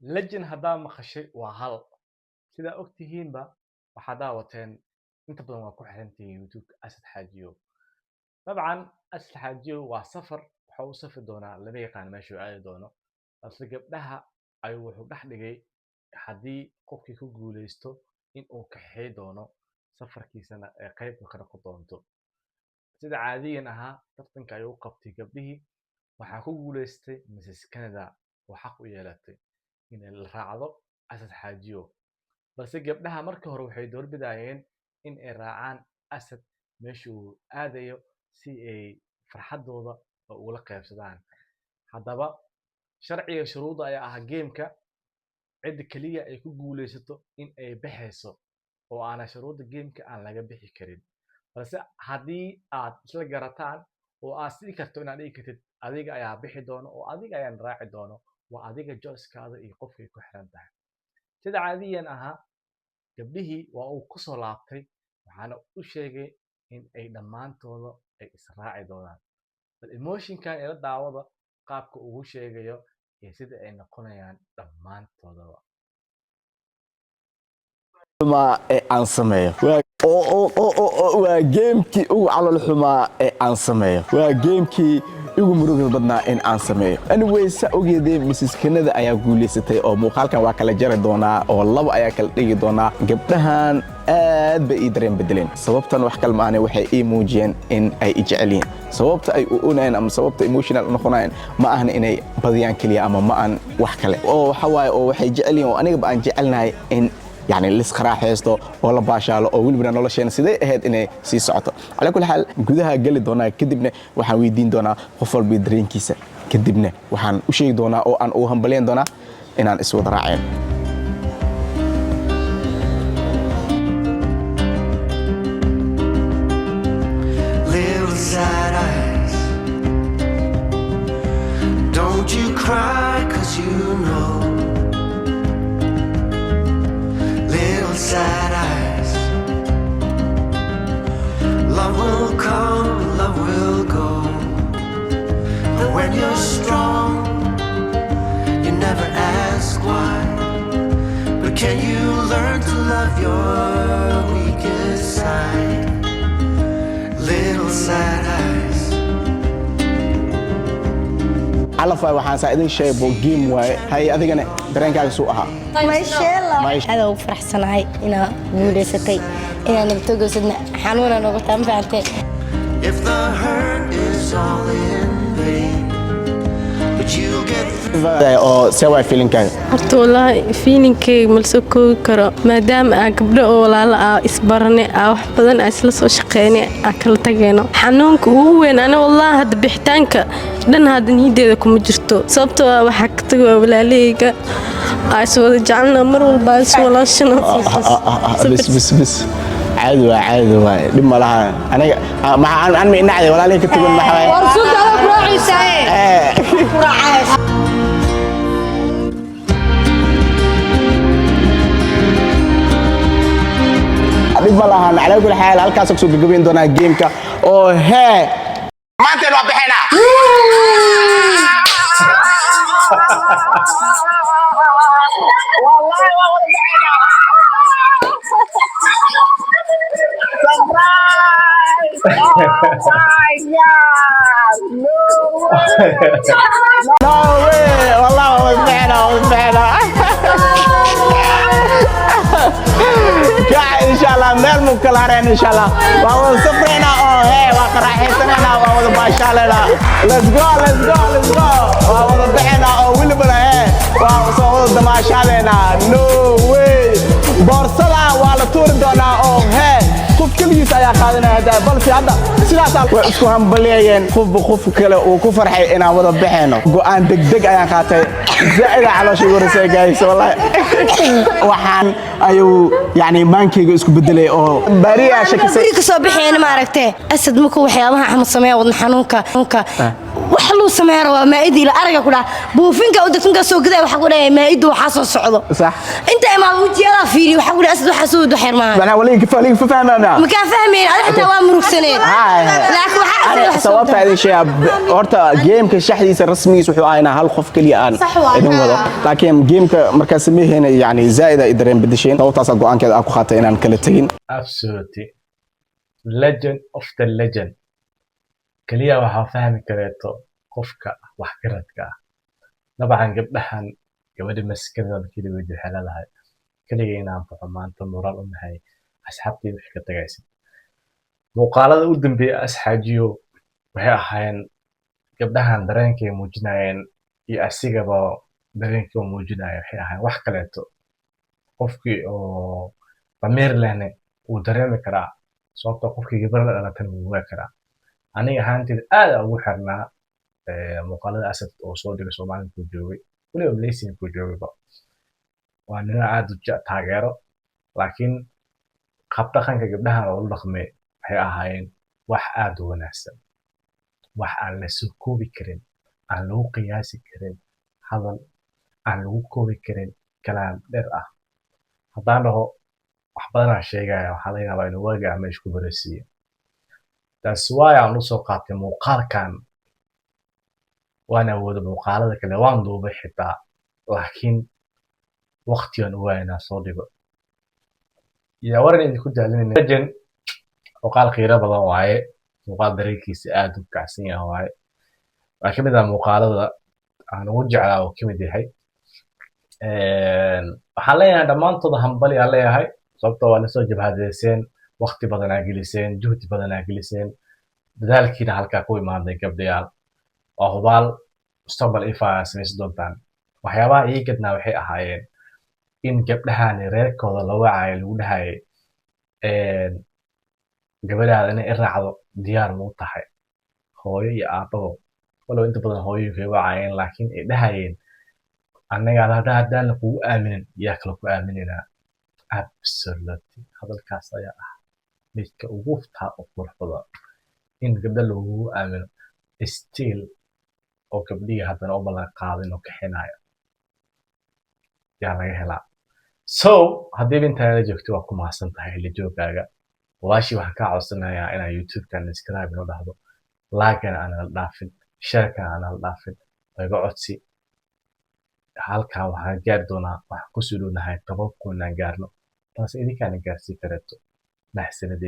Legend haddaa maqashay waa hal. Sidaa ogtihiinba, waxaa daawateen inta badan, waa ku xirantihiin YouTube Asad Xaajiyo. Dabcan Asad Xaajiyo waa safar, waxa uu safri doonaa lama yaqaan meeshuu aadi doono, balse gabdhaha ayuu wuxuu dhex dhigay haddii qofkii ku guuleysto in uu kaxey doono, safarkiisana ay qayb ka noqon doonto. Sida caadiyan ahaa, tartanka ayuu u qabtay gabdhihii. Waxaa ku guuleystay Mrs Canada oo xaq u yeelatay inay la raacdo Asad Xaajiyo, balse gabdhaha markii hore waxay doorbidayeen in ay raacaan Asad meesha uu aadayo si ay farxadooda ugula qaybsadaan. Haddaba sharciga shuruudda ayaa ahaa gameka cidda keliya ay ku guuleysato in ay baxayso oo aana shuruudda gameka aan laga bixi karin, balse haddii aad isla garataan oo aad sii karto inaad dhigi kartid adiga ayaa bixi doono oo adiga ayaan raaci doono, waa adiga choicekaada iyo qofkay ku xiran tahay. Sida caadiyan ahaa, gabdhihii waa uu kusoo laabtay, waxaana u sheegay in ay dhammaantooda ay israaci doonaan. Bal emotionkan ila daawada, qaabka ugu sheegayo iyo sida ay noqonayaan dhammaantoodaba. Xumaa ee aan sameeyo waa gamekii ugu calool xumaa ee aan sameeyo, waa gamekii ugu murugada badnaa in aan sameeyo. Anyway, saa ogeedee, Mrs Canada ayaa guulaysatay oo muuqaalkan waa kala jari doonaa oo laba ayaa kala dhigi doonaa. Gabdhahan aad bay ii dareen bedeleen. Sababtan wax kale maahane, waxay ii muujiyeen in ay i jecel yihiin. Sababta ay u onayeen ama sababta emotional u noqonayeen ma ahna inay badiyaan keliya ama ma aan wax kale oo waxa waaye oo waxay jecel yihiin oo anigaba aan jecelnahay in yani lisqaraaxaysto oo la baashaalo oo welibana nolosheena sidee ahayd inay sii socoto. Calaa kulli xaal, gudaha geli doonaa, kadibna waxaan weydiin doonaa qof walba dareenkiisa, kadibna waxaan u sheegi doonaa oo aan ugu hambalyayn doonaa inaan iswada raaceen. Little sad eyes. Don't you cry, 'cause you know. Little sad eyes. Love will come, love will go. But when you're strong, you never ask why. But can you learn to love your weakest side? Little sad eyes. Calaf waay, waxaan saa idin sheegay bo game waaye. Hay, adigana dareenkaaga suu ahaa? Aad ugu faraxsanahay inaa guuleysatay, inaa nabtogeysadna xanuuna noogu taa, ma fahantee? If the hurt is all in vain, but you'll get through. Oo see waay feelingkaaga? Horta wallaahi feelingkayga ma lasoo koobi karo, maadaama aan gabdho oo walaalo aa isbaranay, aa wax badan aa isla soo shaqeynay, aa kala tageyno. Xanuunka ugu weyn ani wallaahi hadda bixitaanka dhan hadda niyadeeda kuma jirto, sababtoo ah waxaa ka tago waa walaalahayga aa iswada jecelna, mar walba aa iswalaashana. Bis bis bis, caadi waa, caadi waay, dhib ma laha. Aniga maxaa an ma inacday walaalihii ka tugan maxaa waaye? Eh. Dhib ma lahan. Calaa kulli xaal, halkaas kusoo gagabayn doonaa gameka oo hee maanteen waa bixinaa. Wallahi waa wada bixinaa. Surprise! Oh my God! No way! No way! Wallahi waa wada bixinaa, wada bixinaa. Kac, insha Allah meel mu kala hareen, insha Allah waa wada safraynaa oo hee waa qaraaxaysanaynaa, waa wada baashaalaynaa. Let's go, let's go, let's go! Waa wada bixinaa oo welibana hee waa soo wada damaashaadaynaa. No way! Boorsada waa la tuuri doonaa oo hee qof keligiis ayaa qaadanaya hadda, balse hadda sidaasaa way isku hambalyeeyeen, qofba qof kale uu ku farxay inaan wada baxayno. Go'aan degdeg ayaan qaatay, zaa'ida caloosha igu horeysay, guys. Wallahi waxaan ayuu yani maankayga isku bedelay oo bariyaa shakisay. Guri ka soo bixeen, ma aragtee, Asad markuu waxyaabaha Axmed sameeya, wadna xanuunka xanuunka. Wax luu sameeya rabaa maa'idii ila araga ku dhaha buufinka u degto, markaa soo gadaa waxaa ku dhahay maa'idu waxaa soo socdo. Inta imaad wejiyadaa fiiriyo, waxaa ku dhahay Asad waxaa soo wado xeer maaha. Macnaha waliga fahmaa. Makaa fahmayn adiga, xitaa waa murugsaneed, laakiin waxaa Asad wax soo Sababta idin sheegaa, horta gameka shaxdiisa rasmigiisa wuxuu ahaa inaan hal qof keliya aan idin wado, laakiin gameka markaa sameehayna yani zaa'id ay dareen bedesheen. Sababtaasaa go'aankeeda aan ku qaatay inaan kala tegin. Absolutely legend of the legend. Kaliya waxaa fahmi kareeto qofka waxgaradka ah. Dabcan gabdhahan, gabadha maskada keligood waxay leedahay kaliya inaan baxo maanta moraal u nahay asxaabteyda wixii ka tagaysa. Muuqaalada u dambeeya asxaajiyo waxay ahaayeen gabdhahan dareenkay muujinayeen iyo asigaba dareenkii uu muujinaya waxay ahaayeen wax kaleeto. Qofkii oo damiir lehne wuu dareemi karaa, sababtoo qofkii gabar la dhalatana wuu ogaa karaa. Aniga ahaanteyda aad aan ugu xirnaa muuqaalada Asad oo soo dhigay Soomaali kuu joogay, weliba Malaysia kuu joogayba. Waa nina aad u taageero, laakiin qaab dhaqanka gabdhahan oo la dhaqmay waxay ahaayeen wax aad u wanaagsan, wax aan la soo koobi karin, aan lagu qiyaasi karin hadal, aan lagu koobi karin kalaam dheer ah. Haddaan dhaho wax badanaa sheegaya, waxaa laga yaabaa inuu waaga meesha ku barasiiyo. That's why aan usoo qaatay muuqaalkan. Waan awooda muuqaalada kale, waan duubay xitaa, laakiin waqtigan u waaya inaan soo dhigo. Yaa waran idinku daalinayna. Legend, muuqaal qiiro badan waaye, muuqaal dareenkiisa aad u kacsan yahay waaye. Waa kamid ah muuqaalada aan ugu jeclaa oo kamid yahay. Waxaan leeyahay dhammaantooda hambali aan leeyahay, sababtoo waa lasoo jabhadeyseen, waqti badan aa geliseen, juhdi badan aa geliseen, dadaalkiina halkaa ku imaaday. Gabdhayaal, waa hubaal mustaqbal ifa aa samaysan doontaan. Waxyaabaha ii gadnaa waxay ahaayeen in gabdhahani reerkooda la wacayo, lagu dhahayay gabadhaada inay i raacdo diyaar ma u tahay, hooyo iyo aabbaba, walow inta badan hooyooyinka ay wacayeen, laakiin ay dhahayeen annaga haddaana kugu aaminin, yaa kale ku aaminaynaa? Absolutely, hadalkaas ayaa ah midka ugu taa u qurux badan in gabdho lagugu aamino, still oo gabdhihii haddana u ballan qaadin oo kaxinaya yaa laga helaa. So haddiiba intaa la joogto, waa ku mahadsan tahay la joogaaga. Walaashii, waxaan kaa codsanayaa inaa YouTube-kan subscribe inoo dhahdo, like-gana aanan la dhaafin, share-kana aanan la dhaafin. Waa iga codsi. Halkan waxaan gaari doonaa, waxaan kusoo dhownahay 10,000 inaan gaarno, balse idinkaana gaarsii kareeto. Mahadsanidin.